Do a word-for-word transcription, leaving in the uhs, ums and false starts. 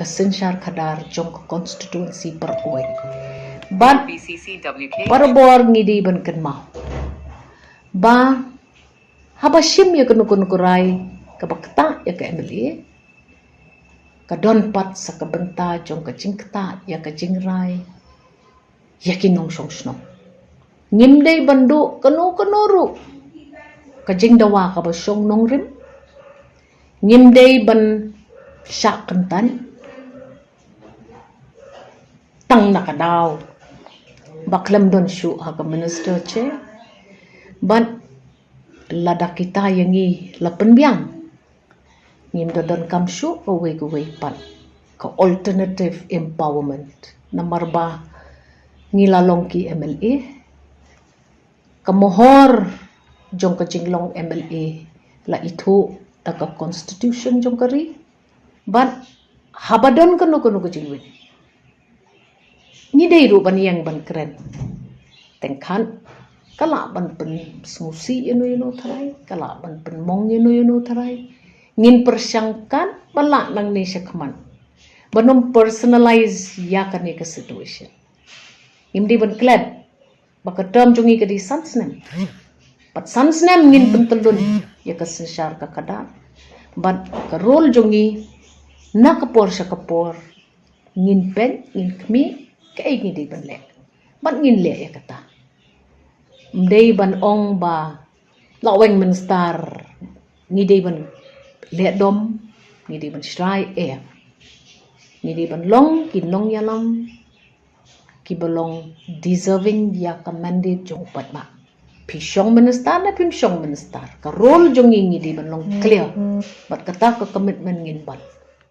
ka synshar khadar jong ka constituency Parweng. Bad P C C W K. Parabor ngi dei ban kynmaw ba haba shim ïa kano kano ka rai kaba ktah ïa ka M L A, ka don pat sa ka bynta jong ka jingktah ïa ka jingrai ïa ki nongshong shnong. Ngim dei ban duh kano kano ruh ka jingdawa kaba shong nongrim. Ngim dei ban shah kyntan tang na ka daw ba khlem don shuh ha ka minister chair. Bad lada kita ïa ngi la pynbiang, ngim da donkam shuh kawei kawei pat ka alternative empowerment, namar ba ngi la long ki M L A. Ka mohor jong ka jinglong M L A la ithuh da ka constitution jong ka ri. Bad haba don kano kano ka jingwit, ngi dei ruh ban ïeng ban kren. Teng khat ka lah ban pynsngewsih ïano ïano tharai, ka lah ban pynmong ïano ïano tharai. Ngin pyrshang katba lah nangne shakhmat ban ym personalize ïa kane ka situation. Ngim dei ban klet ba ka term jong ngi ka dei san snem. Bad san snem ngin pyntyllun ïa ka synshar ka khadar. Bad ka role jong ngi na ka por sha ka por ngin peit, ngin khmih kaei ngi dei ban leh. Bad ngin leh ïa kata. Ym dei ban ong ba la weng minister ngi dei ban leh dom, ngi dei ban shrai, eh. Ngi dei ban long ki nongïalam kiba long deserving ïa ka mandate jong u paidbah. Phi shong minister ne phim shong minister, ka role jong ngi ngi dei ban long clear. Bad kata ka commitment ngin ban.